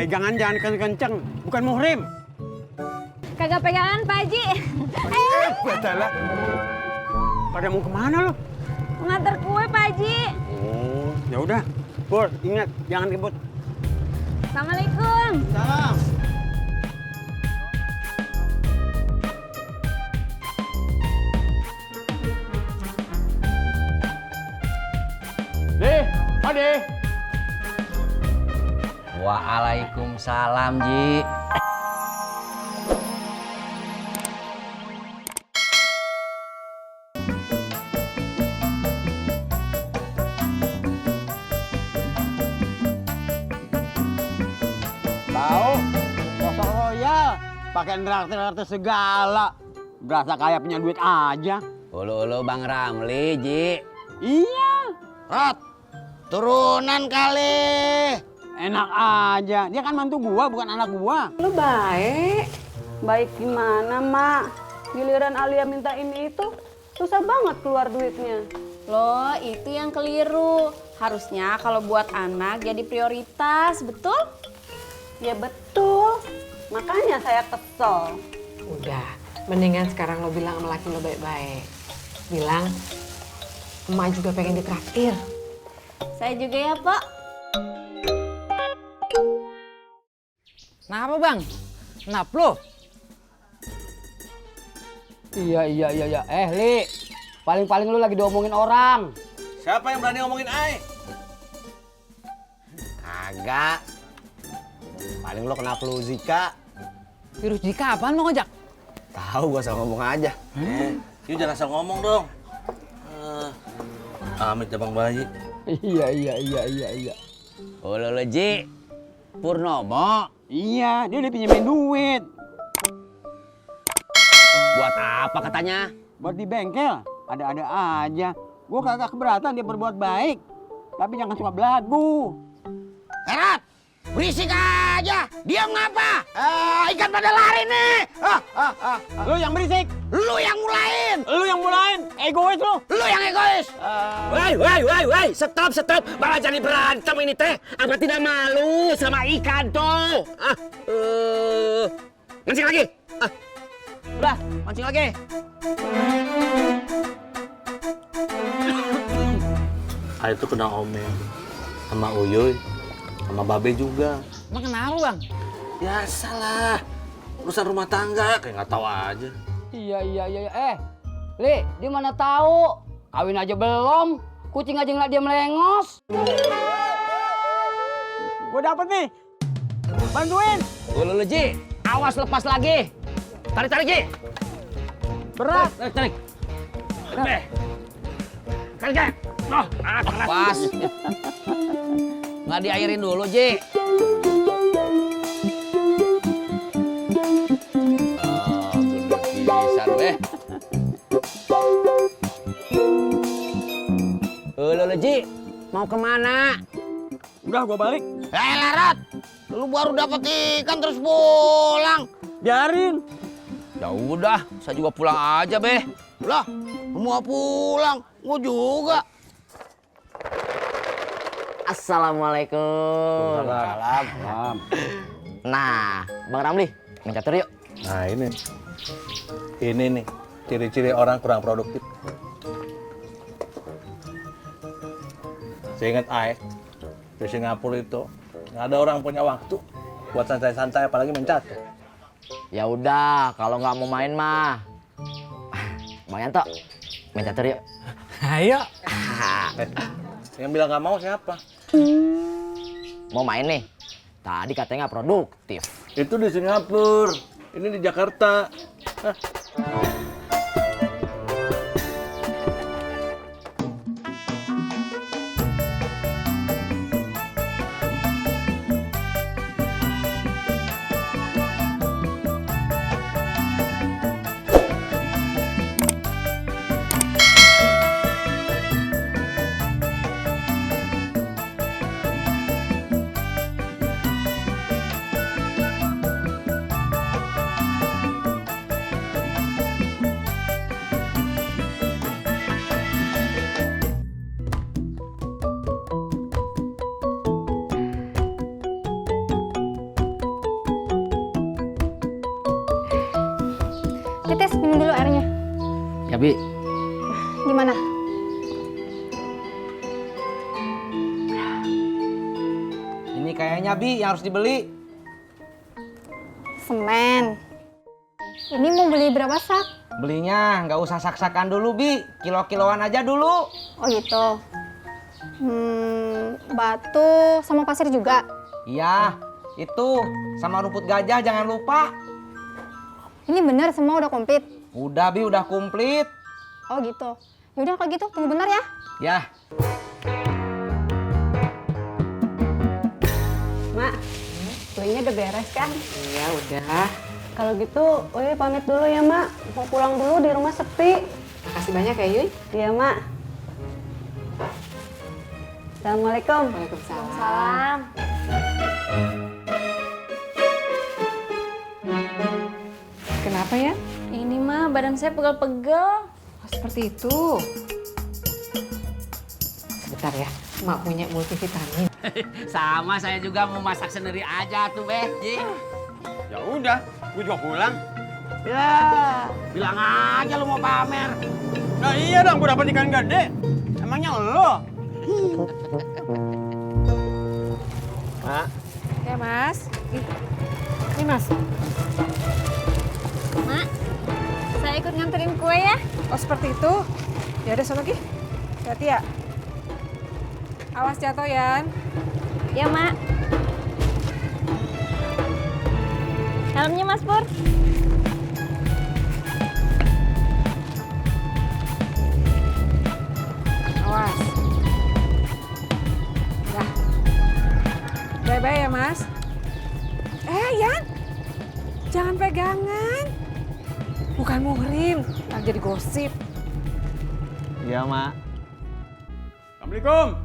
pegangan jangan kenceng-kenceng, bukan muhrim. Kagak pegangan, Pak Haji. Batalah. Pada mau kemana lo? Nganter kue, Pak Haji. Oh, ya udah. Pur, ingat jangan ribut. Assalamualaikum. Salam. Deh, Ade. Waalaikumsalam, Ji. Tahu? Kosong royal, pakai traktir segala. Berasa kayak punya duit aja. Ulu-ulu Bang Ramli, Ji. Iya. Rot, turunan kali. Enak aja. Dia kan mantu gua, bukan anak gua. Lu baik. Baik gimana, Mak? Giliran Alia minta ini itu, susah banget keluar duitnya. Loh, itu yang keliru. Harusnya kalau buat anak jadi prioritas, betul? Ya betul. Makanya saya kesel. Udah, mendingan sekarang lo bilang sama laki lo baik-baik. Bilang, emak juga pengen ditraktir. Saya juga ya, Pak. Kenapa, Bang? Kenapa lo? Iya. Li. Paling-paling lu lagi diomongin orang. Siapa yang berani ngomongin Ai? Kagak. Paling lo kena flu Zika. Virus Zika apaan, Bang Ojak? Tahu gua asal ngomong aja. Yuk jangan asal ngomong dong. Amit ya Bang Bayi. Iya. Ulu-ulu, Ji. Purnomo. Iya, dia udah pinjemin duit. Buat apa katanya? Buat di bengkel, ada-ada aja. Gua kagak keberatan dia berbuat baik. Tapi jangan suka belagu. Herat, berisik aja. Diam ngapa? Ikan pada lari nih. Lu yang berisik. Lu yang mulain. Lu yang mulain. Egois lu. Lu yang egois. Woi, stop. Malah jadi berantem ini teh. Apa tidak malu sama ikan tuh? Mancing lagi. Udah, mancing lagi. Ai itu kena omel sama Uyuy, sama Babe juga. Emang kenapa, Bang? Biasalah, urusan rumah tangga kayak nggak tahu aja. Iya. Li, dia mana tahu? Kawin aja belum. Kucing aja ngeliat dia melengos. Gua dapet nih. Bantuin. Ulu-ulu, Ji. Awas lepas lagi. Tarik, Ji. Berat. Tarik. Tarik. Oh, pas. Nggak diairin dulu, Ji. Gede pisan, beh. Ulu-ulu, Ji. Mau kemana? Udah gua balik. Larat, lu baru dapet ikan terus pulang. Biarin. Ya udah, saya juga pulang aja, beh. Lah, mau pulang, gua juga. Assalamualaikum. Salam. Nah, Bang Ramli, main catur yuk. Nah ini nih ciri-ciri orang kurang produktif. Saya ingat Ai di Singapura itu nggak ada orang punya waktu buat santai-santai apalagi main catur. Ya udah, kalau nggak mau main mah, Bang Yanto, main catur yuk. Ayo. Yang bilang nggak mau siapa? Mau main nih? Tadi katanya nggak produktif. Itu di Singapura, ini di Jakarta. Tes, minum dulu airnya. Ya, Bi. Gimana? Ini kayaknya Bi yang harus dibeli. Semen. Ini mau beli berapa sak? Belinya nggak usah sak-sakan dulu Bi, kilo-kiloan aja dulu. Oh gitu. Batu sama pasir juga. Iya, itu sama rumput gajah jangan lupa. Ini bener semua udah komplit. Udah Bi, udah komplit. Oh gitu. Yaudah kalau gitu tunggu bentar ya. Ya. Mak, kuenya udah beres kan? Iya udah. Kalau gitu, Uy pamit dulu ya, Mak. Mau pulang dulu, di rumah sepi. Makasih banyak ya Yuy. Iya, Mak. Assalamualaikum. Waalaikumsalam. Kenapa ya? Ini mah badan saya pegel-pegel. Oh, seperti itu. Sebentar ya, Mak punya multivitamin. Sama saya juga mau masak sendiri aja tuh, Beh. Ji. Ya udah, gue juga pulang. Ya, bilang aja lu mau pamer. Nah iya dong, gue dapet ikan gede. Emangnya lo? Mak, Ya Mas. Ini Mas. Mak, saya ikut nganterin kue ya. Oh seperti itu. Ya udah sono Ki. Hati ya. Awas jatuh Yan. Ya, Mak. Helmnya Mas Pur. Awas. Dah. Bye-bye ya Mas. Yan. Jangan pegangan. Bukan muhrim. Ntar jadi gosip. iya Mak. Assalamualaikum.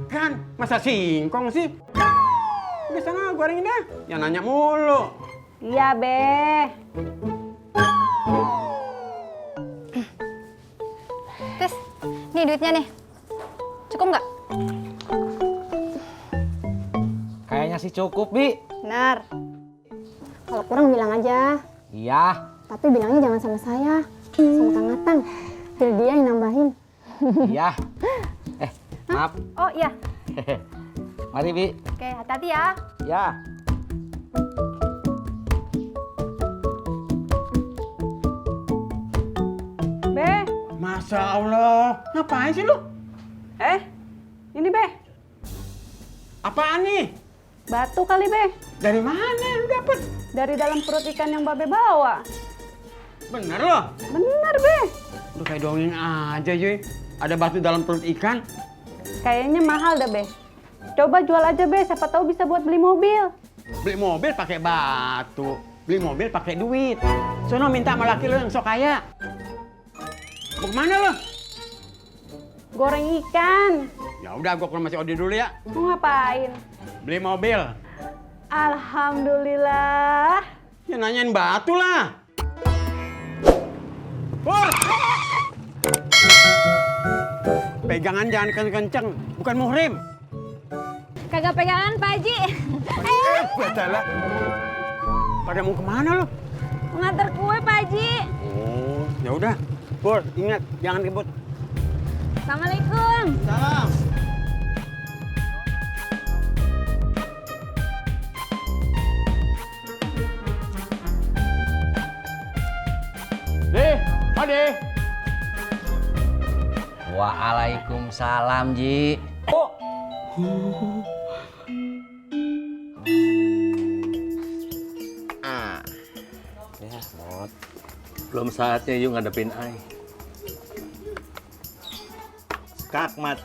Kan, masa singkong sih? Udah sana gorengin dah. Yang nanya mulu. Iya, Be. Tes, nih duitnya nih. Cukup nggak? Kayaknya sih cukup Bi. Benar. Kalau kurang bilang aja. Iya, Tapi bilangnya jangan sama saya, sama Kang Atang. Biar dia yang nambahin. iya. Maaf. Oh iya. Mari Bi. Oke, hati-hati ya. Ya. Be. Masya Allah, ngapain sih lu? Ini, Be. Apaan nih? Batu kali, Be. Dari mana lu dapet? Dari dalam perut ikan yang Babe bawa. Bener loh? Bener, Be. Udah kayak dongeng aja, Yuy. Ada batu dalam perut ikan. Kayaknya mahal dah, Be. Coba jual aja, Be. Siapa tahu bisa buat beli mobil. Beli mobil pakai batu, beli mobil pakai duit. Sono minta sama laki lo yang sok kaya. Mau kemana lo? Goreng ikan. Ya udah, gua ke rumah si Odi dulu ya. Mau ngapain? Beli mobil. Alhamdulillah. Ya nanyain batu lah. Pur! Pegangan jangan kenceng-kenceng, bukan muhrim. Kagak pegangan, Pak Haji. Badalah. Pada mau kemana lo? Nganter kue, Pak Haji. Oh, ya udah. Pur, ingat jangan ribut. Assalamualaikum. Salam. Deh, Ade. Waalaikumsalam, Ji. Oh. Ya, Mot. Belum saatnya yuk ngadepin Ai. Skakmat.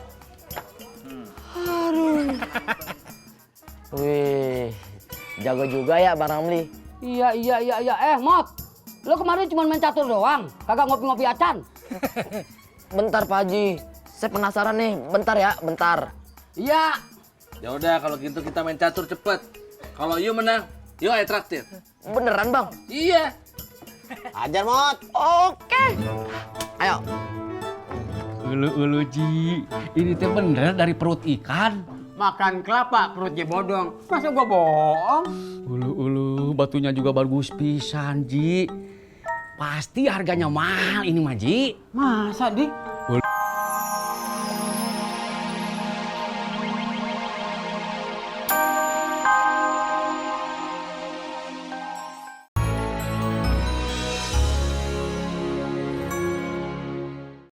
Wih, jago juga ya Bang Ramli. Iya. Mot, lo kemarin cuma main catur doang, kagak ngopi-ngopi acan. Bentar Pak Haji, saya penasaran nih. Bentar ya, bentar. Iya. Ya udah kalau gitu kita main catur cepet. Kalau you menang, you Ai traktir. Beneran Bang? Iya. Ajar Mot. Oke. Ayo. Ulu Ji, ini teh bener dari perut ikan. makan kelapa perutnya bodong. Masa gua bohong? Ulu, batunya juga bagus pisan, Ji. Pasti harganya mahal ini, Maji. Masa, Di?